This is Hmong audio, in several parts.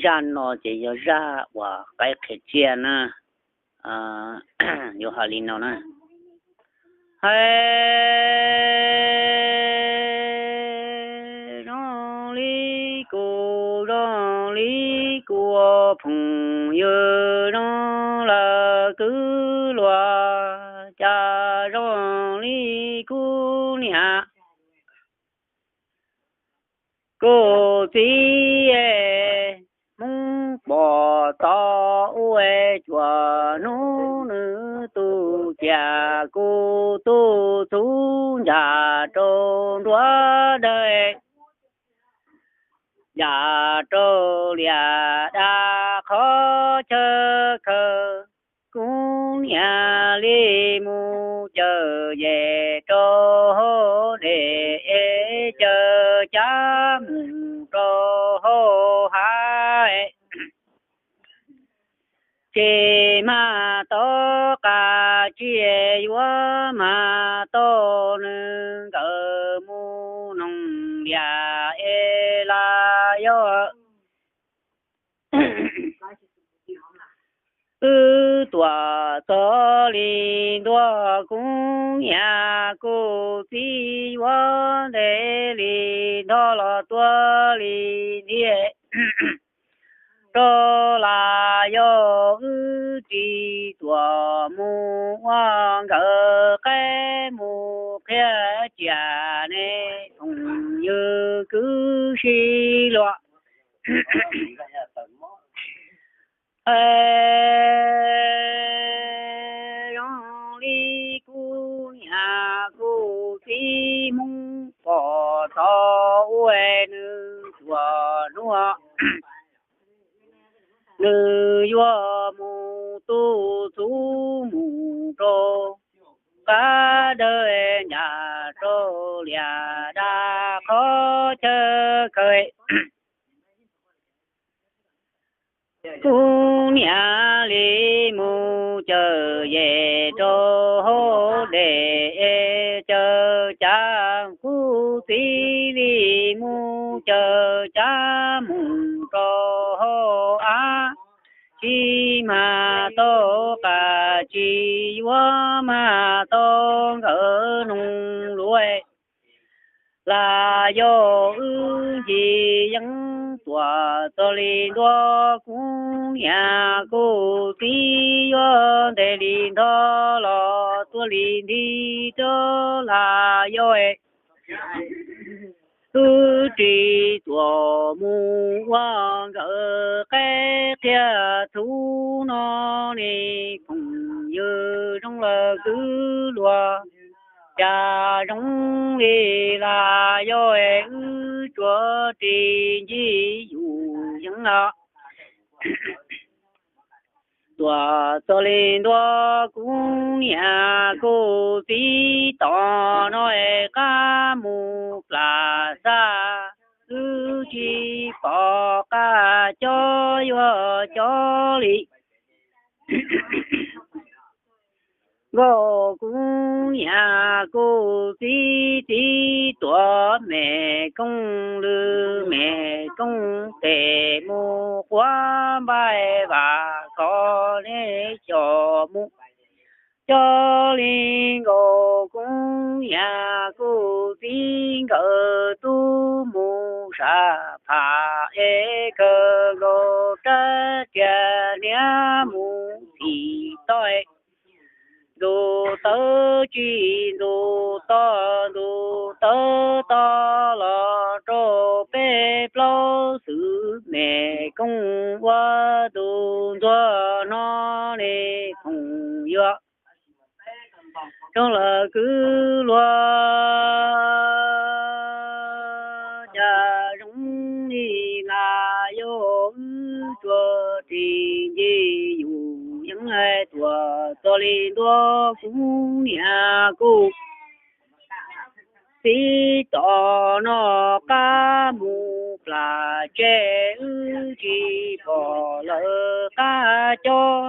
Zaj no ces yog zaj uas qaib qhia tsiaj na. Yuav hais li no na. Hais zoo li kuv, zoo li kuv phooj ywg, zoo lawm kwv luag, cas zoo li kuv niam kuv txiv, Hmoob pom tau ua cuaj hnub nws tu cia, kuv tu txhuv ncas rau nruab dawb, ncas rau liaj dab qhov chaw khaws. Kuv niam li mus cawm yej rau hauv dej, es cawm cav mus rau hauv hav. Tsis mag tau qab, tsis yuav mag tau nws, nkawd mus noog liaj es laj yog wb tuaj txog li ntua, kuv niam kuv txiv yuav ntes li nrho los tuag li ntiag, rau los yog wb tsis tuaj mus ua nkawd qaib, mus qhia tsiaj ne phooj ywg kwv tij luag. Hais zoo li kuv niam kuv txiv, Hmoob pom tau ua nws cuaj hnub nws yuav mus tu txhuv mus rau qab dawb, ncas rau liaj dab qhov chaw khaws. Kuv niam li mus cawm yej rau hauv dej, cawm cav, kuv txiv li mus cawm cav mus rau hauv av, tsis mag tau qab, tsis yuav mag tau nkawd noog luaj, los yog wb ncig yeeb tuaj txog li ntua, kuv niam kuv txiv yuav ntes li nrho los tuag li nti rau los yog wb tsis tuaj mus ua nkawd qaib, qhia txhuv no ne phooj ywg, zoo lawm kwv luag, cas zoo li los yog wb tsuas ris ncig yus yeeb no. Tuaj txog li ntua, kuv niam kuv txiv, tom no es qab mus plas xaj, wb tsis pom qab cov yuav cov li. Nkauj kuv niam kuv txiv, txiv tuam me koob lwm me koob tes, mus quav npaib vam khov neb xyom mus. Cov li nkauj kuv niam kuv txiv, nkawd tub mus sam pham es kawg nkaus rab riam, niab mus txhim toj, ntuj tawv tsis ntuj to, ntuj tawv to los rau peb plaub xwm me koob, ua tus ntxuag no ne phooj ywg, zoo lawm kwv luag, cas zoo li los yog wb tsuas ris ncig yus yeeb, tuaj txog li ntua, kuv niam kuv txiv, tom no qab mus plas tseg, wb tsis pom lawv qab cov,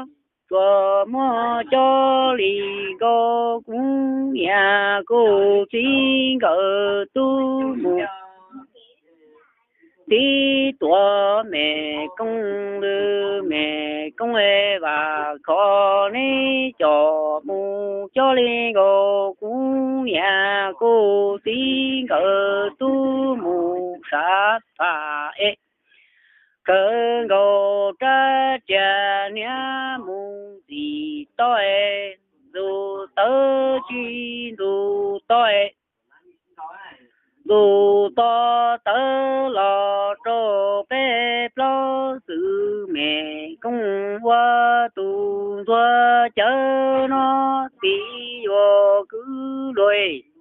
tsuas muaj cov li nkauj kuv niam kuv txiv, nkawd tub mus Tib tuam me koob lwm me koob es vam khom neb coj mus coj li nkaus kuv niam kuv txiv nkawd tub mus sav pham es kawg nkaus rab riam niab mus ntxim toj es ntxus tawv tsis ntxus toj es ntxus toj tawv los rau peb plaub txwv me koob ua tus ntxuag cawv no txiv yuav kwv luag